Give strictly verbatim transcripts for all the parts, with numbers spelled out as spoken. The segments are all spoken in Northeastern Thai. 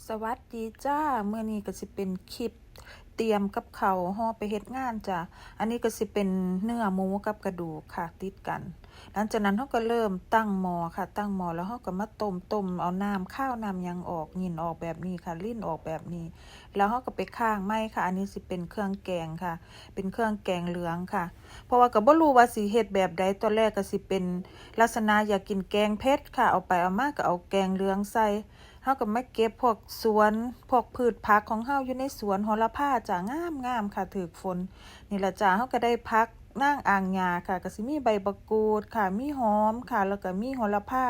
สวัสดีจ้า มื้อนี้ก็สิเป็นคลิปเตรียมกับข้าวห่อไปเฮ็ดงานจ้ะ อันนี้ก็สิเป็นเนื้อหมูกับกระดูกค่ะ ติดกัน หลังจากนั้นเราก็เริ่มตั้งหม้อค่ะ ตั้งหม้อแล้วเราก็มาต้ม ต้มเอาน้ำคาวน้ำหยังออก หยิ่นออกแบบนี้ค่ะ ลิ่นออกแบบนี้ แล้วเราก็ไปข้างไม้ค่ะ อันนี้สิเป็นเครื่องแกงค่ะ เป็นเครื่องแกงเหลืองค่ะ เพราะว่าก็บ่รู้ว่าสิเฮ็ดแบบใด ตอนแรกก็สิเป็นลักษณะอยากกินแกงเผ็ดค่ะ เอาไปเอามาก็เอาแกงเหลืองใส่ เราก็มาเก็บพวกสวน พวกพืชผักของเราอยู่ในสวน โหระพาจ้ะ งามๆค่ะ ถืกฝน นี่ล่ะจ้ะ เราก็ได้ผักนางอ่างหญ้าค่ะ ก็สิมีใบบักกูดค่ะ มีหอมค่ะ แล้วก็มีโหระพา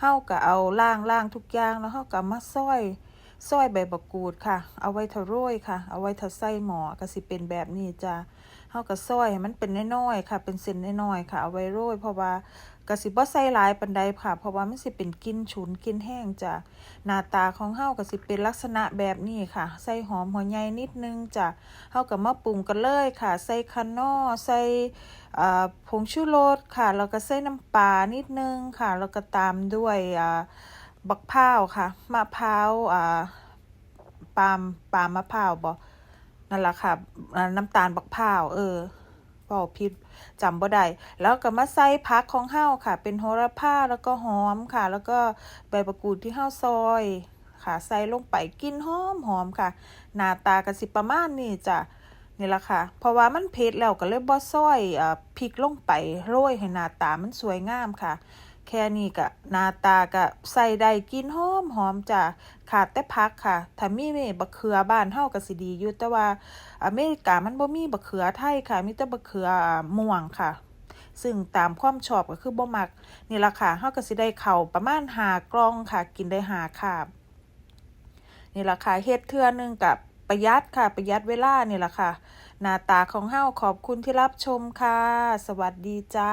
เราก็เอาล้าง ล้างทุกอย่าง แล้วเราก็เอามาซอย ซอยใบบักกูดค่ะ เอาไว้ถ้าโรยค่ะ เอาไว้ถ้าใส่หม้อ ก็สิเป็นแบบนี้จ้ะ เราก็ซอยให้มันเป็นน้อยๆค่ะ เป็นเส้นน้อยๆค่ะ เอาไว้โรย เพราะว่าก็สิบ่ใส่หลายปานใดค่ะ เพราะว่ามันสิเป็นกลิ่นฉุน กลิ่นแฮงจ้ะ หน้าตาของเราก็สิเป็นลักษณะแบบนี้ค่ะ ใส่หอมหัวใหญ่นิดนึงจ้ะ เราก็มาปรุงกันเลยค่ะ ใส่ข่าหน่อ ใส่ เอ่อ ผงชูรสค่ะ แล้วก็ใส่น้ำปลานิดนึงค่ะ แล้วก็ตามด้วย อ่า บักพร้าวค่ะ มะพร้าว อ่า ปาล์ม ปาล์มมะพร้าวบ่ นั่นล่ะค่ะ อ่า น้ำตาลบักพร้าว เออ เว้าผิด จำบ่ได้ แล้วก็มาใส่ผักของเราค่ะ เป็นโหระพา แล้วก็หอมค่ะ แล้วก็ใบบักกูดที่เราซอยค่ะ ใส่ลงไป กลิ่นหอมๆค่ะ หน้าตาก็สิประมาณนี้จ้ะ นี่ล่ะค่ะ เพราะว่ามันเผ็ดแล้วก็เลยบ่ซอย เอ่อ พริกลงไปโรยให้หน้าตามันสวยงามค่ะ แค่นี้ก็หน้าตาก็ใส่ได้ กลิ่นหอมๆจ้ะ ขาดแต่ผักค่ะ ถ้ามีบักเขือบ้านเฮาก็สิดีอยู่ แต่ว่าอเมริกามันบ่มีบักเขือไทยค่ะ มีแต่บักเขือม่วงค่ะ ซึ่งตามความชอบก็คือบ่มัก นี่ล่ะค่ะ เราก็สิได้ข้าวประมาณห้ากล่องค่ะ กินได้ห้าคาบ นี่ล่ะค่ะ เฮ็ดเทื่อหนึ่งก็ประหยัดค่ะ ประหยัดเวลา นี่ล่ะค่ะ หน้าตาของเรา ขอบคุณที่รับชมค่ะ สวัสดีจ้า